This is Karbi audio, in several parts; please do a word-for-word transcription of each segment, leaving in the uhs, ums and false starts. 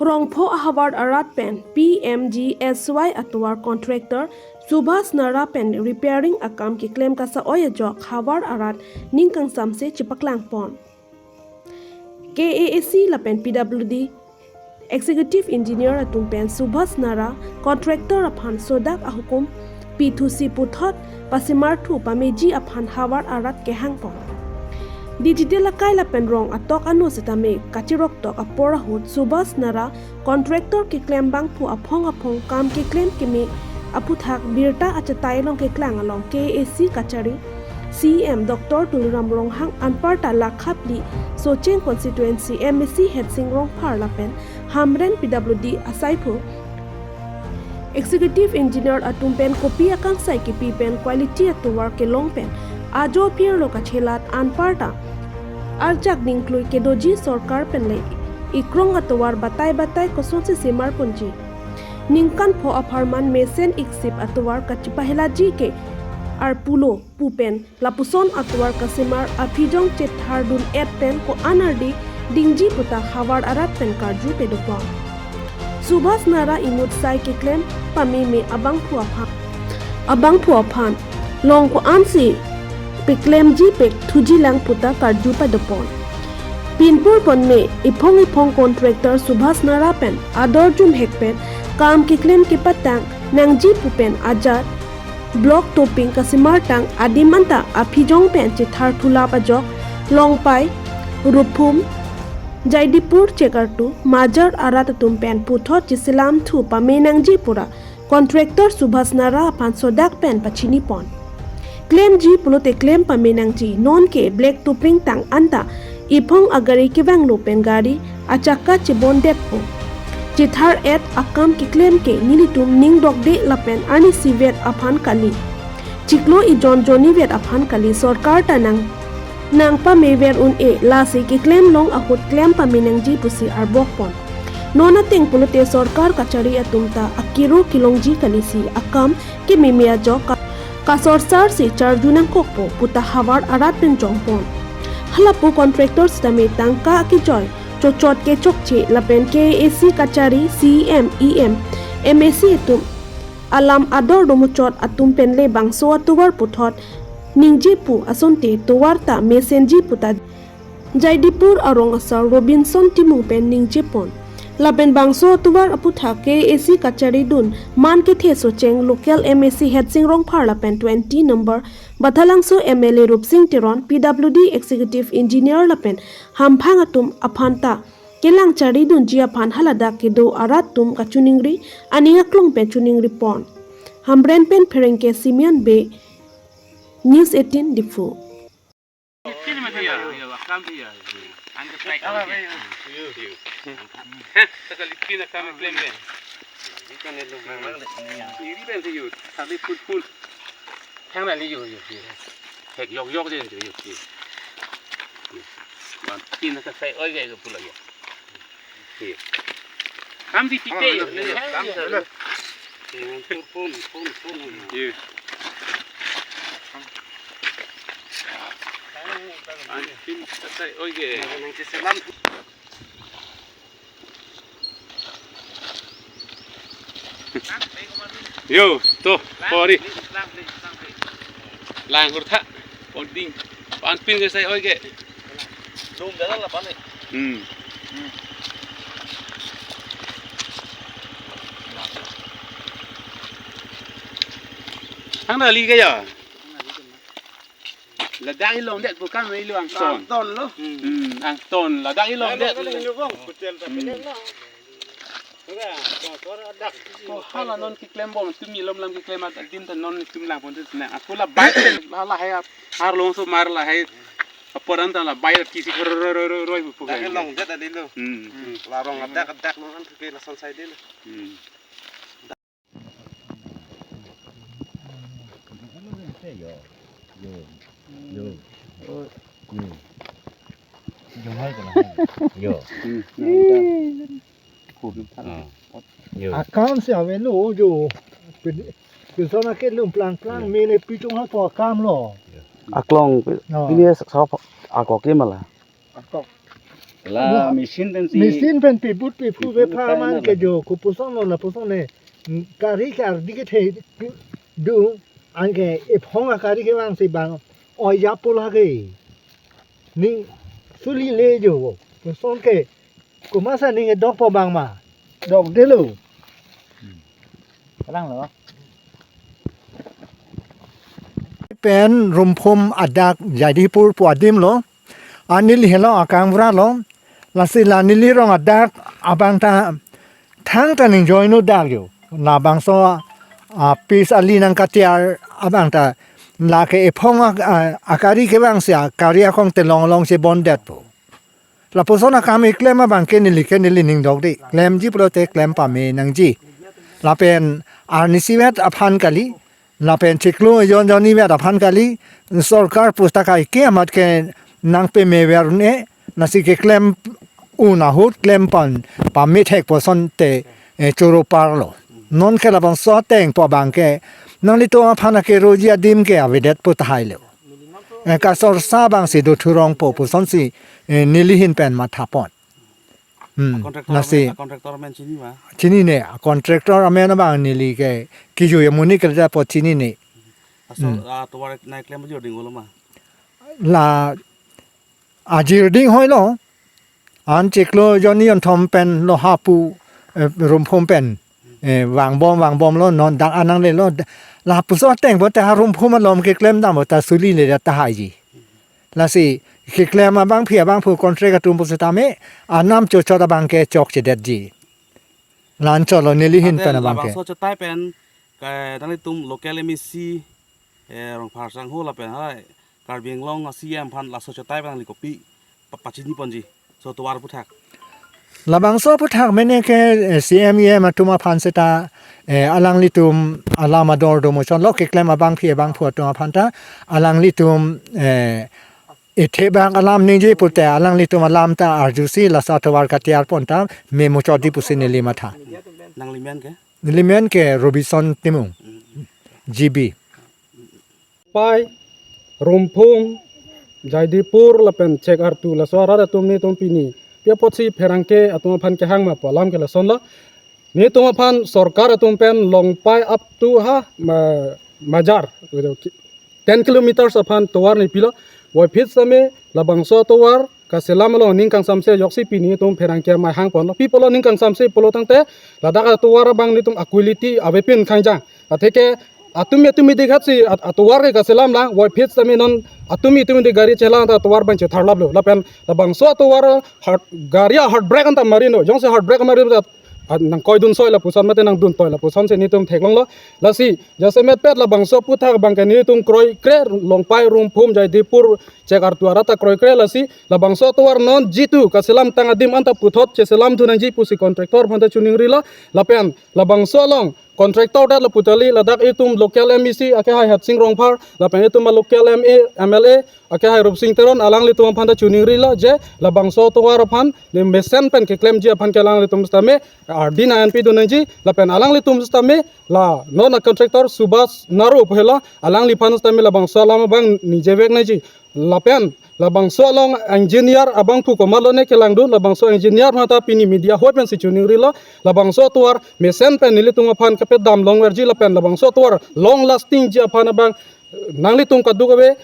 Rongpho ahavar arat pen P M G S Y atovar contractor Subhas Nara pen repairing akam keklem kasa-oi ajok havar arat ning kangsamse chepaklangpon. K A A C lapen P W D Executive Engineer atum pen Subhas Nara contractor aphan sodak ahukum pithusi puthot pasimarthu pameji aphan havar arat kehangpon. Digital akai lapen rong atok ano setame kachiroktok apor ahut Subhas Nara contractor keklem bangphu aphong aphong kam keklem keme aphuthak birta achatai along keklang along K A A C kachari C E M Doctor Tuliram Ronghang anparta Lakhaphli Socheng constituency M A C Headsing Rongphar lapen Hamren P W D asaiphu Executive Engineer atum pen kopi akangsai kipi pen quality atovar kelong pen ajo apirlo kachelat anparta arjak ningklui kedoji sorkar pen le ikrong atovar batai batai kosonsi semarponji. Ningkan pho apharman mesen iksip atovar kachepahilaji ke arpulo pu pen lapuson atovar kasemar aphijong chethardun-et pen ko-an ardi dingji puta havar arat pen karju pedopon. Subhas Nara imut sai keklem pameme abangphu aphan, abangphu aphan long ko-ansi peklemji pekthuji lang puta karju pedopon. Pinpur ponme iphong iphong contractor Subhas Nara pen ador jumhek pen kam keklem kepatang nangji pu pen ajat block topping kasemar tang adim anta aphijong pen chethar thulap ajok Longpai, Ruphum, Jaidipur, Chekartu, Majar arat atum pen puthot cheselamthu pame nangji pura contractor Subhas Nara aphan sodak pen pachinipon. Klemji pulote klem pame nangji, nonke black topping tang anta iphong agari kevanglo pen gari achakka chebondetpo. Chethar-et akam keklem ke nelitum ning dokde lapen arnisivet aphan kali. Chiklo ijon jonivet aphan kali, sorkar ta nang nangpamever un-e, lasi keklem long ahut klem pame nangji pusi arbokpon. Non ateng pulote sorkar kachari atum ta akiro kelongji kalisi akam kememe ajok ka-, kasorsarsi charju nangkokpo puta havar arat pen jongpon. Halapu contractor sitame tangka akejoi chochot kechokche lapen K A A C kachari C E M, E M, M A C atum alam ador domuchot atum penle bangso atovar puthot ningje pu asonte tovar ta mesenji puta Jaidipur arong asar Robinson Timung pen ningjepon. Lapen bangso atovar aputhak K A A C kacharidun man kethe Socheng local M A C Headsing Rongphar lapen twenty number Bathalangso M L A Rupsing Teron, P W D Executive Engineer lapen hamphang atum aphan ta kelang charidunji aphan haladak kedo arat atum kachiningri aning aklong pen chiningripon. Hamren pen Pherangke Simeon Bey, News eighteen Diphu. Thang na li yo yo yo. Hek yok yok den yo yo. Wan pin ka sai oi ga ga pula yo. Yo. Kam di pite yo. Yo. Pun pun pun. Yo. Wan pin ka sai oi ga. Nang ke selam. Yo, to, pori. Lang hurtha, ponding, pan pin ke sai oi ke. Dum dalam lah panik. Hmm. Hang dah li ke ya? Ladak ilong det pu kam ilo angton. Angton lo. Hmm, angton. Ladak ilong det. Ko hala non keklem bom, tumi lom lam keklem at adim ta non tum lang pon tus na. Ako la bai hala hai arlong so mar la hai. Aporan ta la bai kisi roi roi roi roi pu. Dak ilong det adi lo. Hmm. La rong dak dak long an ke la son sai de lo. Hmm. Yo. Yo. Akam si avelo yo. Pin-, pinson ake lum plang plang, mele pichung ha po akam lo. Aklong pi-, no. Pini sa-, sa-, akok ke mala. Akok. La machine pen si. Machine pen pibut piphu piphu pepha pepha man na ke la. Jo, kopuson lo lapuson ne. Kari ke ardi kethe do, anke ephong akari kevang si bang. Oi ya pola ke. Ning suli le jo. Koson ke. Komat si ning dok po bang ma. Dok de lo. Kalang lo. Pen Rumphum adak Jaidipur pu adim lo. An neli helo akangvra lo. Lasi la neli rong adak abang ta thangta ning join-o dak jo. Labangso a piece ali nangkatiar abang ta lake ephong a, a, akari kevang si akari akong telong long si bondet po. Lapuson akam keklem abang ke neli ke neli ning dok de. Klemji pulote klem pame nangji. Lapen arnisi vet aphan kali. Lapen chiklo jon jon ni vet aphan kali. Sorkar pustaka ike amat ke nangpemever ne. Lasi keklem un ahut klem pan pamethek puson te, eh, choro parlo. Non ke labangso ateng pu abang ke nanglitum aphan akeroji adim ke avedet pu tahai lo. Eh, kasorsa abang si do thurong po puson si, eh, neli hin pen mathapon. Hmm, contractor lasi amen, contractor amen chini ma? Chinine, contractor amen abang neli ke kiju ya muni kerja po chinine. Asol, hmm, ah, tovar nai klemji ding lo ma? La ajir ding hoi lo. An chiklo jon ni jon thom pen lo hapu, eh, Rumphum pen. Eh, vangbom, vangbom lo, non dak anang le lo. Lapuson ateng po te ha Rumphum alom keklem dam po ta suli le ta tahai ji. Lasi keklem abangpi abangphu contract atum pusitame anam chochot abang ke chokchedetji. Lan cholo neli hin pen abang ke. Ante labangso chetai pen, ke nanglitum local M A C, eh, Rongphar sangho lapen hai Karbi Anglong a C E M aphan laso chetai pen nangli kopi pa-, pachini ponji. So tovar aphuthak. Labangso aphuthak mene ke, eh, C E M, E M atum aphan seta, eh, alanglitum alam ador do mochon lo keklem abangpi abangphu atum aphan ta alanglitum, eh, ithebak alam ningje pute alanglitum alam ta arjusi laso tovar katiar pon ta me mochot di pusi neli matha. Nangli men ke? Neli men ke Robinson Timung. G B. Pai, Rumphum, Jaidipur, lapen Chekartu, laso arat atum netum pini pi apotsi pherangke atum aphan kehang ma pu alam ke lason lo. Netum aphan sorkar atum pen Longpai up to ha ma-, Majar, ten kilometers aphan tovar nepilo. Voiphit sitame labangso tovar kaselam along ning kangsamse ajoksi pini netum pherangke amei hang ponlo. Pi pulo ning kangsamse pulo tangte ladak atovar abang netum a-quality avepin khangjang. Atheke atumi atumi dikhat si at-, atovar ke kaselam lang, voiphit sitame non atumi atumi di gari chelang ta atovar abang chetharlaplo. Lapen labangso atovar hard, gari a-hard brake anta marino. Jongsi hard brake marino ta, ah, nangkoidun soi lapuson mate nangdun toi lapuson si netum theklonglo. Lasi jasemet pet labangso aphuthak abang ke netum kroikre Longpai, Rumphum, Jaidipur, Chekartu arat ta kroikre, lasi labangso atovar non jitu kaselam tang adim anta puthot cheselamthu nangji pusi contractor aphanta chiningrilo. Lapen labangso along contractor det lapu tali ladak itum local M A C akehai Harsing Rongphar, lapen itum a-local M A, M L A akehai Rupsing Teron, alanglitum aphanta chiningrilo je labangso atovar aphan ne mesen pen keklemji aphan ke alanglitum sitame ardi nangpidun nangji, lapen alanglitum sitame la non a-contractor Subhas Naro pu helo, alangliphan sitame labangso alam abang ningje vek nangji. Lapen labangso along engineer abangphu komatlo ne kelangdun, labangso engineer aphanta pini media ahoi pensi chiningrilo, labangso atovar mesen pen nelitum aphan kapedam longverji lapen labangso atovar long lasting ji aphan abang nanglitum kadokave,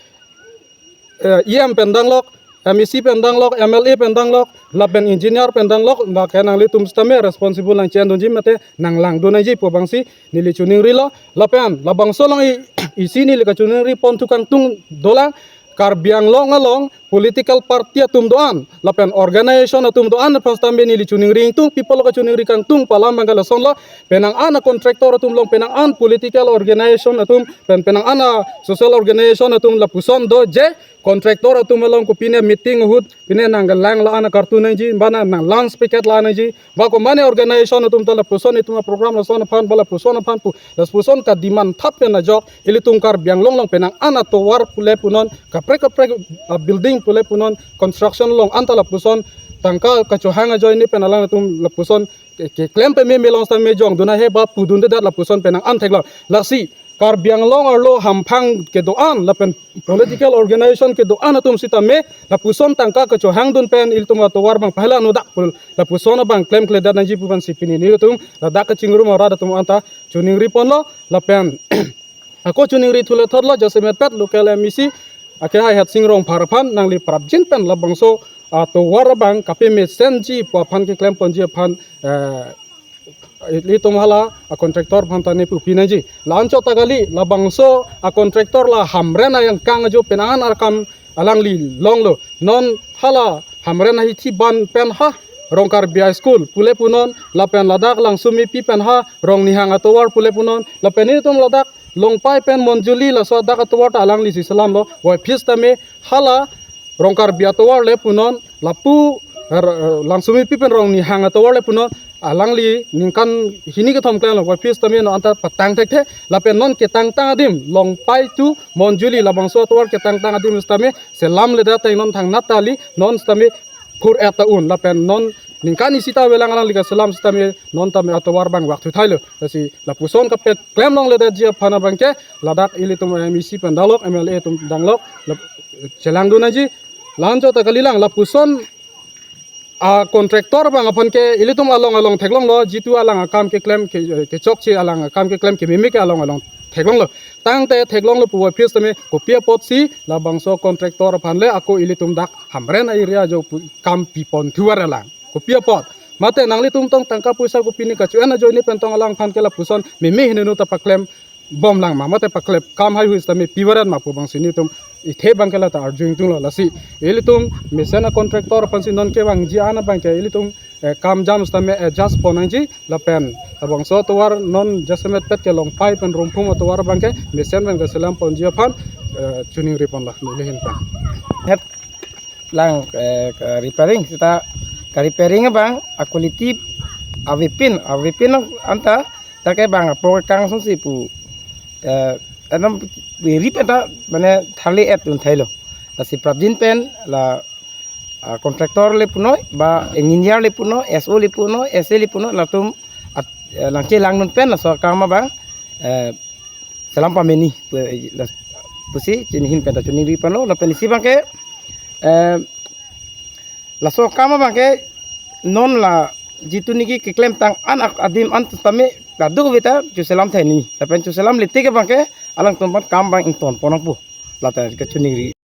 eh, E M pen danglok, M A C pen danglok, M L A pen danglok, lapen engineer pen danglok, lake nanglitum sitame responsible nangchendunji mate nanglangdun nangji pu abangsi neli chiningrilo, lapen labangso along i, isi neli kachiningri ponthu kangtung dolang, Karbi Anglong along political party atum do-an, lapen organization atum do-an aphan sitame neli chiningri ingtung, pi pulo kachiningri kangtung pu alam abang ke lasonlo, penang an a-contractor atum along, penang an political organization atum, pen penang an a-social organization atum lapuson do je, contractor atum along kopine meeting ahut, pine nangkelang la-an kartu nangji, ba nang, nang lunch packet la nangji, ba komane organization atum ta lapuson itum a-program lason aphan, ba lapuson aphan pu, lapuson ka-demand thap pen ajok, ilitum Karbi Anglong along penang an atovar pule punon, kaprek kaprek a-building pule punon, construction along anta lapuson, tangka kachohang ajoine pen alanglitum lapuson, ke, keklem peme melong sitame jongdun ahe ba pudundedet lapuson penang an theklong. Lasi, Karbi Anglong arlo hamphang kedo-an lapen political organization kedo-an atum sitame lapuson tangka kechohangdun pen ilitum atovar abang pahela nodak pul lapuson abang klemkledet nangji pu pensi pini nelitum ladak kachingrum arat atum anta choningri ponlo lapen ako choningri thule thotlo jasemet pet local M E C akehai Headsing Rongphar aphan nangli prapjin pen labangso atovar abang kapemesenji pu aphan keklem ponji aphan, eh, ilitum hala a contractor aphan ta ne pupi nangji. La-anchot ta kali, labangso a contractor la Hamren ayangkang ajo pen an akam alangli longlo. Non hala Hamren ahithi ban pen ha Rongkarbi a school pule punon, lapen ladak Langsumipi pen ha Rongnihang atovar pule punon, lapen ilitum ladak Longpai pen Monjuli laso adak atovar ta alanglisi selamlo. Voiphit sitame hala Rongkarbi atovar le punon, lapu, er, er, Langsumipi pen Rongnihang atovar le punon, alangli ningkan hini kethom klemlo, voiphit sitame non anta patang thekthe, lapen non ketangtang adim, Longpai to Monjuli labangso atovar ketangtang adim sitame selamledet ateng non thangnat ta kali, non sitame phur-et ta un, lapen non ningkan isi ta avelang alangli kaselam sitame non tame atovar abang vak thuthailo. Lasi lapuson kapeklem longledetji aphan abangke ladak ilitum M E C pen danglok, M L A atum danglok, lap-, chelangdun nangji. La-anchot ta kalilang lapuson a contractor abang aphan ke ilitum along along theklonglo, jitu alang akam keklem ke, kechokche alang akam keklem kememe ke along along theklonglo. Tangte theklonglo pu voiphit sitame kopi apotsi labangso contractor aphan le ako ilitum dak Hamren area ajo pu kam pipon thuvar alang. Kopi apot. Mate nanglitum tong tangka poisa kopi ni kacho-en ajoine pen tong alangphan ke lapuson meme hinenu ta paklem bomlang ma, mate paklem kam haihui sitame pivaret ma pu abangsi nelitum ithe abangke la ta arju ingtunglo. Lasi ilitum mesen a contractor aphansi non kevangji an abangke ilitum, eh, kam jam sitame adjust pon nangji lapen labangso atovar non jasemet pet ke Longpai pen Rumphum atovar abangke mesen pen keselam ponji aphan, eh, choningri ponlo neli ahin pen. Het lang, eh, ka repairing seta ka repairing abang a quality avepin avepin anta dak ke bang apor kang sungsi pu, eh, ekdom rip eta mane tharle-et un thailo. Lasi prapjin pen la, ah, contractor le punoi ba engineer le punoi, S O le punoi, S A le punoi, latum at, eh, langche langdun pen laso akam abang, eh, selam pameni pu, eh, las-, pusi chini ahin pen ta choningri ponlo, lapen isi abangke, eh, laso akam abangke non la jitu niki keklemtang an ak-, adim an tame kadokave ta choselam thaini. Lapen choselamle tik abangke alangtum aphan kam abang ington pon nangpo. La ta kachoningri.